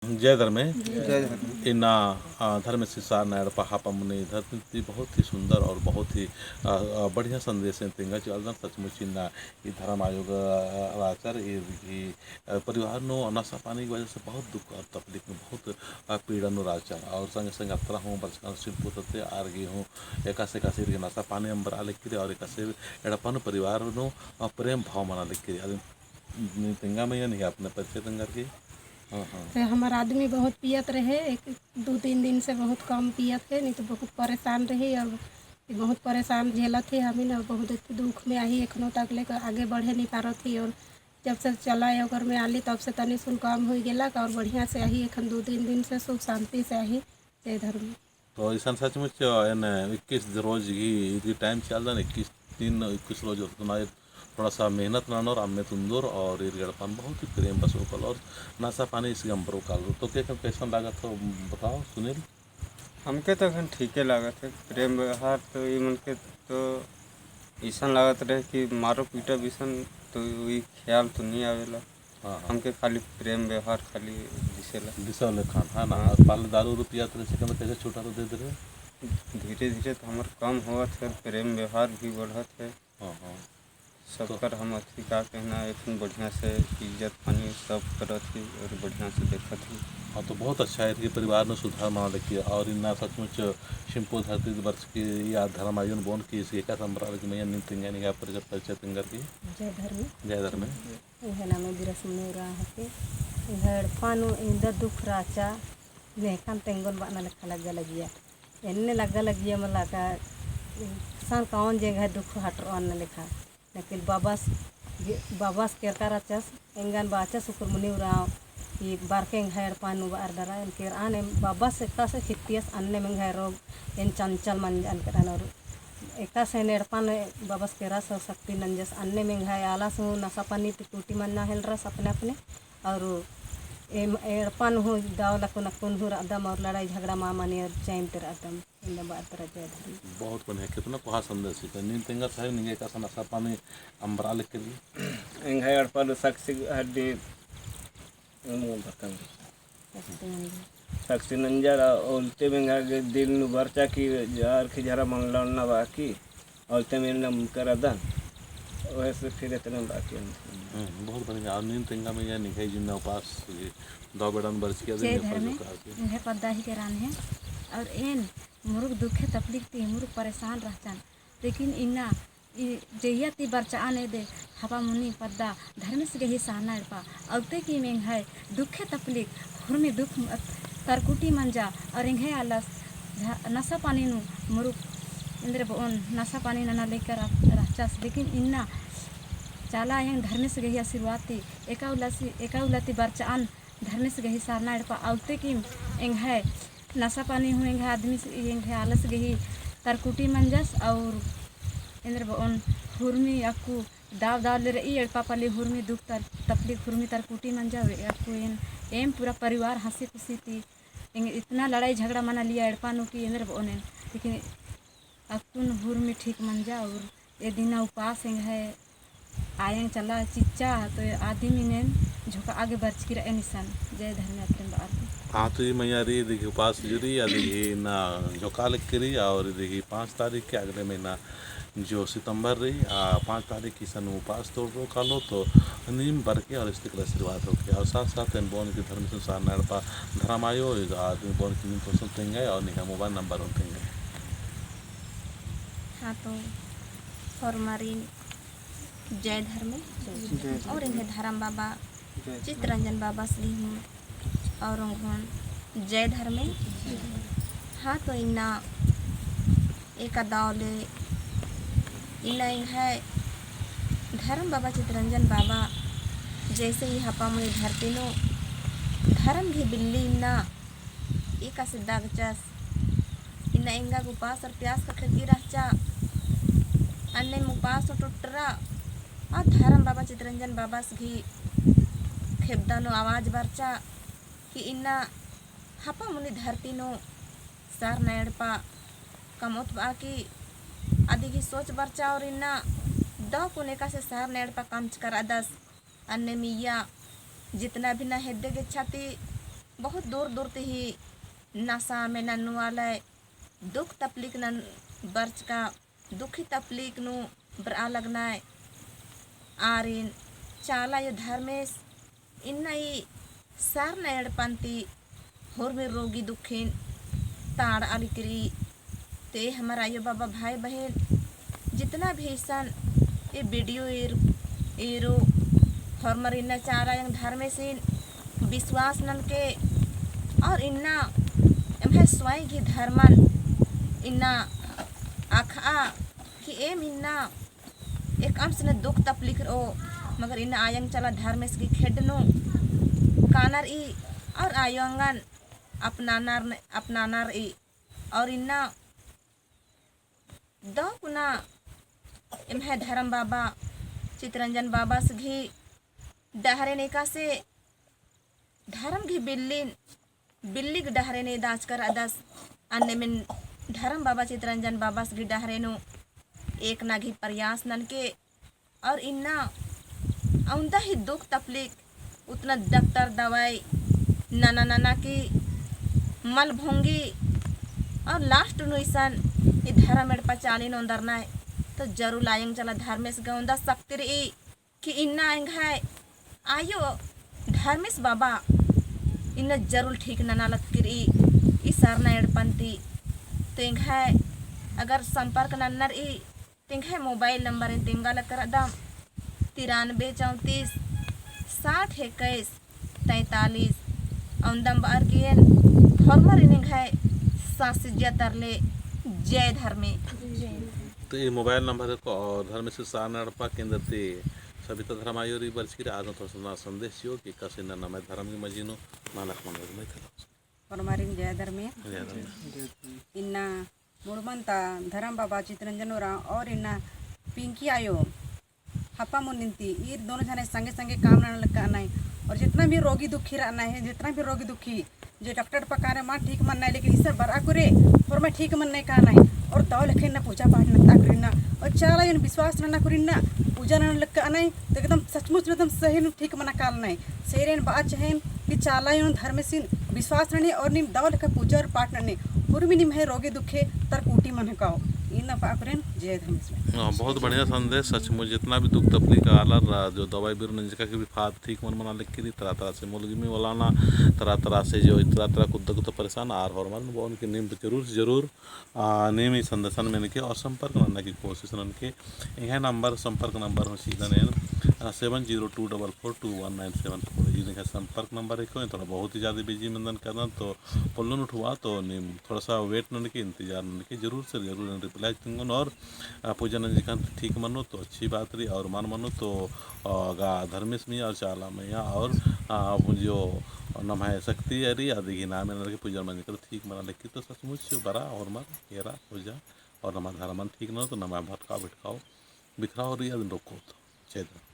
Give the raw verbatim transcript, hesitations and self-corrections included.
जय धर्मे। जय धर्मे। इन्ना, आ, धर्मेस गही सारना एड़पा हापामुनी धरती ती बहुत ही सुंदर और बहुत ही, आ, आ, बढ़िया संदेश एन तेंगा चिआलदन। सचमुच इन्ना ई धर्म आयो गा, आ, रहचर, ई, ई, आ, परिवार नू नशा पानी की वजह से बहुत दुख और तकलीफ में बहुत, आ, पीड़ा नू रहचर। और संगे संगे अत्रा हूँ बरचकन सिरपुर ती आर गही हूँ एकासे एकासे इरगे नशा पानी अम्बरआ लगी रई और एकासे एड़पा नू परिवार नू, आ, प्रेम भाव मना लगी रई। अदिन नीन तेंगा मइय्याँ, निंग्है अपने परिचय तेंगा की। हाँ, हाँ। तो हमार आदमी बहुत पियत रहे, एक दो तीन दिन से बहुत कम पियत है, नहीं तो बहुत परेशान रहे और बहुत परेशान झेलत है हमिन और बहुत दुख में आही, एखनो तक लेकर आगे बढ़े नहीं पारत है और जब से चला है ओकर में आली तब से तनी सुन कम हुई गेलक और बढ़िया से आही, एखन दो तीन दिन से सुख शांति से आही। जय धर्म। तो इसन सचमुच एन इक्कीस रोज गही, इदी time चिआलदन, इक्कीस दिन, इक्कीस रोज होतना, थोड़ा सा मेहनत ननोर, अम्मे तुन्दोर और ईर एड़पन बहुत ही प्रेम बसो कालोर, नशा पानी इसी अम्बरो कालोर। तो के कैसन लागत हो बताओ सुनील? हमके तो अखन ठीके लागत है, प्रेम व्यवहार तो ई मन के तो इसन लागत रहे कि मारो पीटा बिसन तो ई ख्याल तो नहीं आवेला। हाँ, हाँ। हमके खाली प्रेम व्यवहार खाली दिसेला। दिसेला खान, हाँ ना? हाँ। और पहले दारू उरू पियत रहे, सेकंड कैसे छूटा तो दे दे रहे? धीरे धीरे तो हमर कम होवत है, प्रेम व्यवहार भी बढ़त है। हाँ, हाँ। सबकर तो हम अथी का कहना, एखन बढ़िया से इज्जत पानी सब करत ही और बढ़िया से देखत ही। हाँ, तो बहुत अच्छा है कि परिवार में सुधार मना लगी और इन्ना सचमुच सिरपुर धरती बरचकी या धर्म आयोन बओन की इसके का संबरा लगी। मइय्याँ नीन तेंगा, निंग्है परिचय, परिचय तेंगा की। जय धर्मे। जय धर्मे। एंग्है नामे बिरसमुनी उराँव हिके। एंग्है एड़पा नू एन्दा दुख रहचा, नेकन तेंगोन बअना लेखा लग्गा लगिया। एन्ने लग्गा लगिया मला का, सन कौन जे एंग्है दुख हटरओ अन्ने लेखा। लेकिन बबस, बबस केरका रहचस, एंगन बाचस उकुरमुनी उराँव, कि बरके एंग्है एड़पा नू बअर डरा, एन केरआन एम बबस एकासे खित्तियस अन्नेम एंग्है रोग, एन चंचल मंजन केरआन और एकासे एन एड़पन बबस केरस और शक्ति नंजस, अन्नेम एंग्है आलस हूँ नशा पानी ती टूटी मन्ना हेलरस अपने अपने, और एम एड़पन हूँ दव लकुन अक्कुन हूँ रअदम और लड़ाई झगड़ा मा मनी और चैन ती रअदम। एन्ने बअर डरा। जय धर्म। बहुत बढ़िया, कितना कोहा संदेश है। नीन तेंगा साहब निंग्है एकासे नशा पानी अम्बरआ लगी रई? एंग्है एड़पा नू सक्सी हड्डी सक्सी नंजर, आ, ओलते में एंगा गे दिल नू बरचा कि जार की जरा मन लड़ना बाकी, ओलते में नम करदन, ओहे से फिर इतने बाकी हम। हम्म, बहुत बढ़िया। और नीन तेंगा मइय्याँ निंग्है जिन्ना उपास दव बेड़ा नू बरचकी अदिन जय धर्मे, एंग्है पद्दा ही केरान है। और एन मुरुक दुखे तकलीफ ती मुरुक परेशान रहचन, लेकिन इन्ना ई जहिया ती बरचआन एदे हापामुनी पद्दा धर्मेस गही सारना एड़पा, अउते की एंग्है दुखे तकलीफ हुरमी दुख तरकुटी मंजा और एंग्है आलस झ-, नशा पानी नू मुरुक एन्देर बओन नशा पानी नना लेकर रह-, रहचस, लेकिन इन्ना चाला आयंग धर्मेस गही आशीर्वाद ती एका उल्ला सी, एका उल्ला ती बरचआन धर्मेस गही सारना एड़पा अउते की एंग्है नशा पानी हूँ एंग्है आदमी से, एंग्है आलस गही तरकुटी मंजस और एन्देर बओन हुरमी अक्कु दव दव ले रई एड़पा पल्ली हुरमी दुख तर-, तकलीफ हुरमी तरकुटी मंजा अक्कु एन एम पूरा परिवार हँसी खुशी ती एंग इतना लड़ाई झगड़ा मना लिया एड़पा नू की एन्देर बओन एन, लेकिन अक्कुन हुरमी ठीक मंजा और ए दिना उपास एंग्है आयंग चला चिच्चा तो आदिम एन झोंका आगे बरचकी रअन इसन। जय धर्मे अतरेम बअर। हाँ, तो ई मइय्याँ रई, इदी गही उपास जुरी, अदी गही ना झोंका लगी रई, और इदी गही पाँच तारीख के अगले महीना जो सितंबर रई, आ, पाँच तारीख की इसन उपास तोड़रओ कालो, तो नीम बरके और इस्तिकला आशीर्वाद होके, और साथ साथ एन बओन की धर्मेस गही सारना एड़पा धर्म आयो, आदिम बओन की नीम तोसन तेंगा, और निंग्है mobile number हूँ तेंगा। हाँ, तो होरमारिन जय धर्मे। जय। और एंग्है धर्म बाबा जय। चितरंजन बाबस गही हूँ और ओंगोन जय धर्मे। हाँ, तो इन्ना एका दव ले इन्ना एंग्है धर्म बाबा चितरंजन बाबा जैसे ही हापामुनी धरती नू धर्म गही बिल्ली इन्ना एकासे दगचस। इन्ना एंगा गे उपास और प्यास का खेद्दी रहचा। अन्नेम उपास और टुटरा। और धर्म बाबा चितरंजन बाबस गही खेबदा नू आवाज बरचा कि इन्ना हापामुनी धरती नू सारना एड़पा कमओत बआ की अदी गही सोच बरचा और इन्ना दव कुन एकासे सारना एड़पा कमचका रअदस। अन्नेम इय्या जितना भी ना हेद्दे गेच्छा ती बहुत दूर दूर ती ही नशा में नन्नू आलय, दुख तपलीक नन बरचका, दुखी तपलीक नू बरआ लगनय। आरिन चाला अयो धर्मेस इन्ना ई सरना एड़पन ती होरमर रोगी दुखिन ताड़ आलकी रई। ते हमर अयो बाबा भाई बहिन जितना भी इसन ई video ईर-, ईरू होरमर इन्ना चाला अयो धर्मेसिन विश्वास ननके और इन्ना एम्है स्वयं गही धर्मन इन्ना अख़आ कि एम इन्ना एकअम सिन दुख तपलीक रओ, मगर इन्ना आयंग चाला धर्मेस गही खेड्ड नू कानर ई और आयोंगन अपनानर न-, अपनानर ई। और इन्ना दव कुना एम्है धर्म बाबा, चितरंजन बाबास गही डहरेन एकासे धर्म गही बिल्लिन, बिल्लिक डहरेन एदाचकर अदस, अन्नेम एन धर्म बाबा चितरंजन बाबास गही डहरे नू एकना गही प्रयास ननके, और इन्ना अवंदा ही दुख तपलीक उतना डॉक्टर दवाई नना नना की मल भोंगी, और last नू इसन ई धर्म एड़पा चालिन ओन्दरनय, तो जरूर आयंग चाला धर्मेस गही अवंदा शक्ति रई कि इन्ना एंग्है आयो धर्मेस बाबा इन्ना जरूर ठीक नना लक्की रई ई सरना एड़पन ती। तो एंग्है अगर संपर्क नन्ना रई, तो एंग्है mobile number एन तेंगा लक्कर रअदम, तिरानबे चौंतीस साठ इक्कीस तैंतालीस। अवंदम बअर की एन होरमर एन एंग्है सासिज्या तरले। जय धर्मे। तो ई mobile number को और धर्मेस सरना एड़पा केंद्र ती सबिता धर्म आयो रई बरचकी रई, आद नू थोड़ा सा संदेश चिओ कि कस इन्ना नम्है धर्म गही मझी नू मानक मनोरंजन होरमारिन जय धर्मे। जय धर्मे। इन्ना मुड़मन ता धर्म बाबा चितरंजन उराँव और इन्ना पिंकी आयो हप्पा मुन्निन ती ईर दोनों झने संगे संगे काम नना लक्कअनय। और जितना भी रोगी दुखी रअनय, जितना भी रोगी दुखी जे डॉक्टर पकारे मा ठीक मन्नय, लेकिन ईसर बरआ कुरे होरमा ठीक मन्नय कानय। और दव लेखे इन्ना पूजा पाठ नत्ता कुरे इन्ना, और चाला अयोन विश्वास नना कुरे इन्ना पूजा नना लक्कअनय, तो एकदम सचमुच एकदम सही नू ठीक मना कालनय। सेरेन बआ चहेन कि चाला अयोन धर्मेसिन विश्वास नने और नीम दव लेखा पूजा और पाठ नने, उर्मी निम्है रोगे दुखे तर कूटी मनकाओ। इन्ना बआ कुरेन जय धर्मेस। हाँ, बहुत बढ़िया संदेश। सचमुच जितना भी दुख तकलीफ आलर, जो दवाई बिरो नंजका के भी फाद ठीक मन मना लक्की रई, तरह तरह से मुलगी में ओलाना, तरह तरह से जो तरह तरह कुद्दा कुद्दा परेशान आर होरमर बओन कि नीम जरूर से जरूर आ, नीम ई संदेशन मेनके और संपर्क नन्ना की कोशिश ननके। एंग्है नंबर, संपर्क नंबर हूँ चिअदन एन, आ, seven zero two double four two one nine seven four। ई एंग्है संपर्क नंबर हेके, थोड़ा बहुत ही ज्यादा busy मेंदन कादन, तो पोल्लोन उठवा, तो नीम थोड़ा सा wait ननके, इंतजार ननके, जरूर से जरूर एन reply तिंगोन। और, आ, पूजा नंजकन ठीक मनो तो अच्छी बात रई, और मल मनो तो, आ, गा धर्मेस मइया और चाला मइया और, आ, जो नम्है शक्ति रई, अदी गही नामे ननके पूजा नंजकन ठीक मना लक्की। तो सचमुच बरआ होरमर, एरा पूजा और नम्है धर्मन ठीक ननो तो नम्है भटकाव भिटकाव बिखराव रई अदिन रोको तो। जय धर्म।